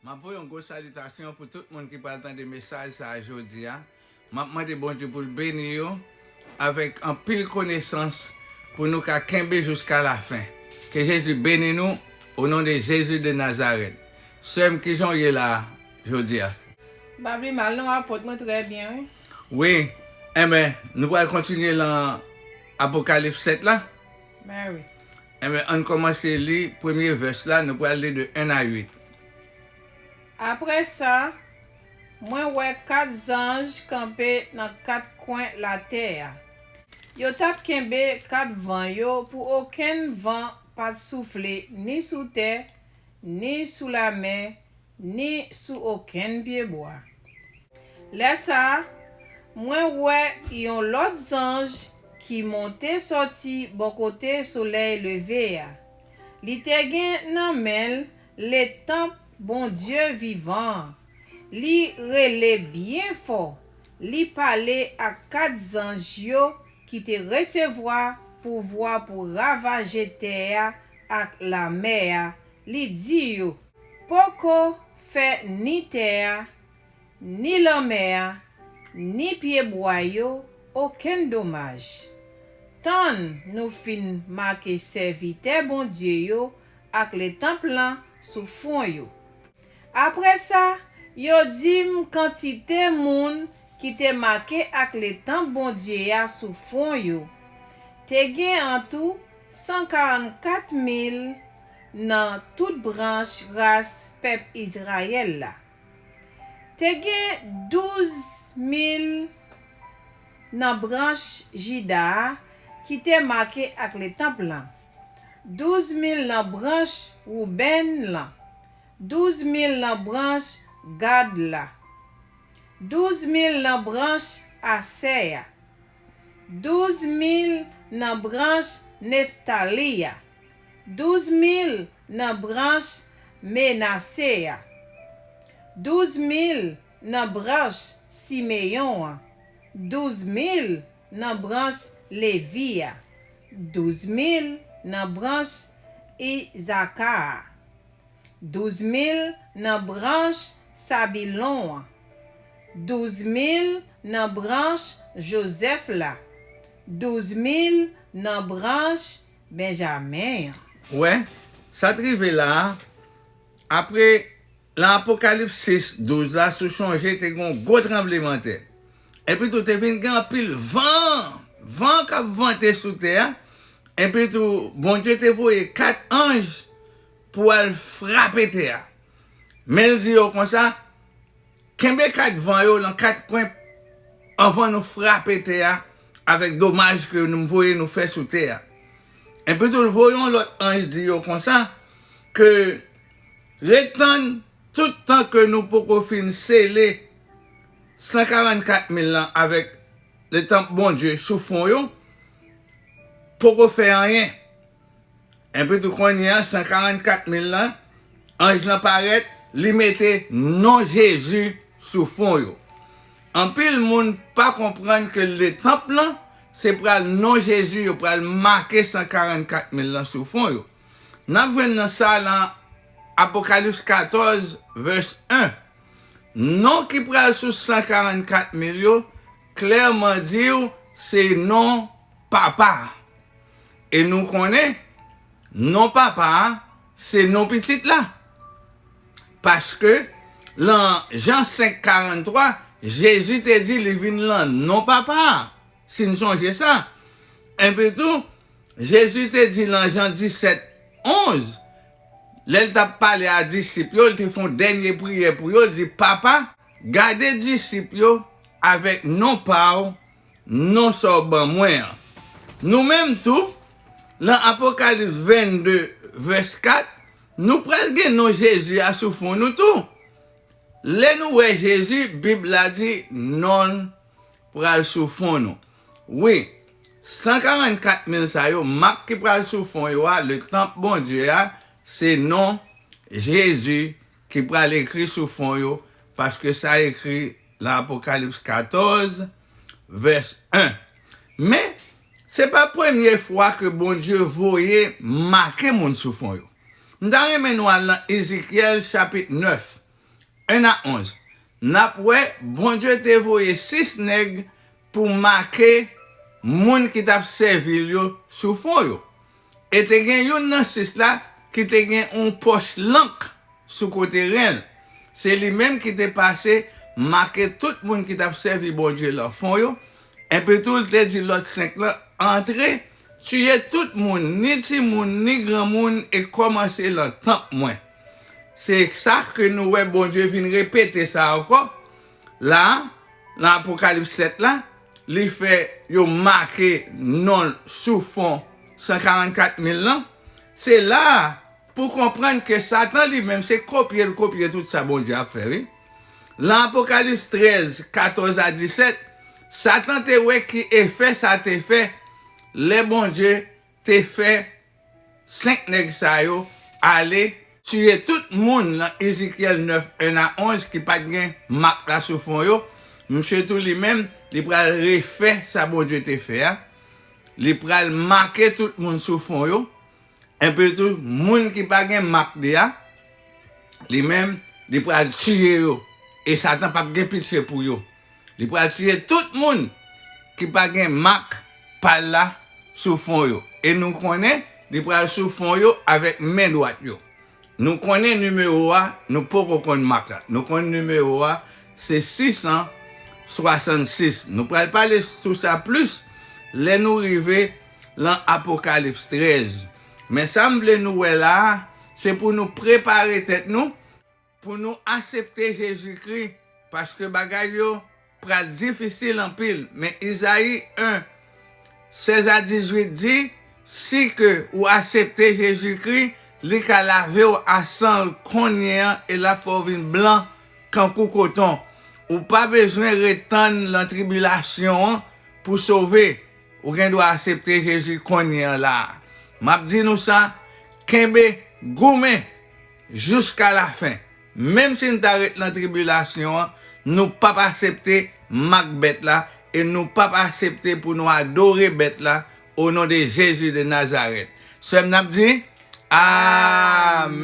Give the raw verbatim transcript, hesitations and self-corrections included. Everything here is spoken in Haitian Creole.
M ap voye yon gwo salitasyon pou tout moun ki pral tande mesaj sa a jodi a. M ap mande Bondye pou l beni yo avèk anpil konesans pou nou ka kenbe jiska lafen. Ke Jezi beni nou, o non de Jezi de Nazarèt. Sè m, kijan w ye la a jodi a? M pa pi mal non, apot, mwen trè byen, wi. Wi, enben, nou pral kontinye lan Apokalips sèt la. Mèsi. Enben, ann kòmanse li premye vès la, nou pral li de en a uit. Apre sa, mwen wè kat zanj kanpe nan kat kwen latè a. Yo t ap kenbe kat van yo pou okenn van pa t soufle ni sou tè, ni sou lamè, ni sou okenn pyebwa. Lè sa a, mwen wè yon lòt zanj ki monte sòti bò kote solèy leve a. Li te gen nan men l letanp Bondye vivan an. Li rele byen fò, li pale ak kat zanj yo ki te resevwa pouvwa pou ravaje tè a ak lamè a, li di yo, poko fè ni tè a, ni lanmè a, ni pyebwa yo okenn domaj. Tann nou fin make sèvitè Bondye yo ak letanp lan sou fwon yo. Apre sa, yo di m kantite moun ki te make ak letanp Bondye a sou fwon yo. Te gen antou san karannkat mil nan tout branch ras pèp Izrayèl la. Te gen douz mil nan branch Jida a ki te make ak letanp lan, douz mil nan branch Woubèn lan, douz mil nan branch Gad la, douz mil nan branch Asè a, douz mil nan branch Neftali a, douz mil nan branch Menase a, douz mil nan branch Simeyon an, douz mil nan branch Levi a, douz mil nan branch Izaka a, douz mil nan branch Sabilon an, douz mil nan branch Jozèf la, douz mil nan branch Benjamen an. Ou wè, sa t rive la a, apre, lan Apokalips sis, douz la, si w chonje, te gen yon gwo tranblemanntè. Epi tou, te vin gen anpil van, van k ap vante sou tè a. Epi tou, Bondye te voye kat anj pou al frape tè a. Men l di yo konsa, kenbe kat van yo lan kat kwen anvan nou frape tè a avèk domaj ke nou voye nou fè sou tè a. Epi tou, l voye yon lòt anj di yo konsa, ke ret tann tout tan ke nou poko fin sele san karannkat mil lan avèk letanp Bondye sou fwon yo, poko fè anyen. Epi tou kounye a, san karannkat mil lan, anj lan parèt, li mete non Jezi sou fwon yo. Anpil moun pa konprann ke letanp lan, se pral non Jezi, yo pral make san karannkat mil lan sou fwon yo. N ap jwenn nan sa lan Apokalips katòz, vès en. Non ki pral sou san karannkat mil yo, klèman di w se non Papa a. E nou konnen, non Papa a, se non Pitit la. Paske, lan Jan senk karannntwa, Jezi te di li vin lan non Papa a. Si n sonje sa. Epi tou, Jezi te di lan Jan disèt onz, lè l t ap pale a disip yo, l te fè yon dènye priyè pou yo, di, Papa, gade disip yo avèk non pa w, non sa w ban mwen an. Nou menm tou, lan Apokalips vennde, vès kat, nou pral gen non Jezi a sou fwon nou tou. Lè nou wè Jezi, Bib la di non l pral sou fwon nou. Wi, san karannkat mil sa yo, mak ki pral sou fwon yo a, letanp Bondye a, se non Jezi ki pral ekri sou fwon yo, paske sa ekri lan Apokalips katòz, vès en. Men, se pa premye fwa ke Bondye voye make moun sou fwon yo. M ta renmen nou al lan Ezekyèl chapit nèf. en a onz, n ap wè Bondye te voye sis nèg pou make moun ki t ap sèvi l yo sou fon yo. E te gen youn nan sis la ki te gen yon pòch lank sou kote ren l. Se li menm ki te pase make tout moun ki t ap sèvi Bondye lan fon yo. Epi tou, l te di lòt senk lan, antre, tiye tout moun, ni timoun, ni granmoun, e kòmanse lan tanp mwen. Se sa ke nou wè Bondye vin repete sa ankò. La, nan Apokalips sèt la, li fè yo make non l sou fon san karannkat mil lan. Se la pou konprann ke Satan li menm se kopye l kopye tout sa Bondye ap fè, wi. Lan Apokalips trèz, katòz a disèt, Satan te wè ki efè sa te fè lè Bondye te fè senk nèg sa yo ale tiye tout moun lan Ezekyèl nèf, en a onz ki pa t gen mak la sou fon yo. Misye tou li menm, li pral refè sa Bondye te fè a. Li pral make tout moun sou fon yo. Epi tou, moun ki pa gen mak li a, li menm, li pral tiye yo. E Satan p ap gen pitye pou yo. Li pral tiye tout moun ki pa gen mak pa l la sou fon yo. E nou konnen, li pral sou fon yo avèk men dwat yo. Nou konnen nimewo a, nou poko konn mak la. Nou konn nimewo a, se sis san swasannsis. Nou pral pale sou sa plis lè nou rive lan Apokalips trèz. Men sa m vle nou wè la a, se pou nou prepare tèt nou, pou nou aksepte Jezikri, paske bagay yo pral difisil anpil. Men Izayi en, sèz a dizuit di, si ke ou aksepte Jezikri, li ka lave w a san l kounye an e l ap fè w vin blan kankou koton. Ou pa bezwen ret tann lan tribilasyon an pou sove. Ou gen dwa aksepte Jezi kounye an la a. M ap di nou sa, kenbe, goumen jiska lafen. Menm si n ta ret lan tribilasyon an, nou p ap aksepte mak bèt la e nou p ap aksepte pou nou adore bèt la, o non de Jezi de Nazarèt. Sè m, n ap di, Amèn.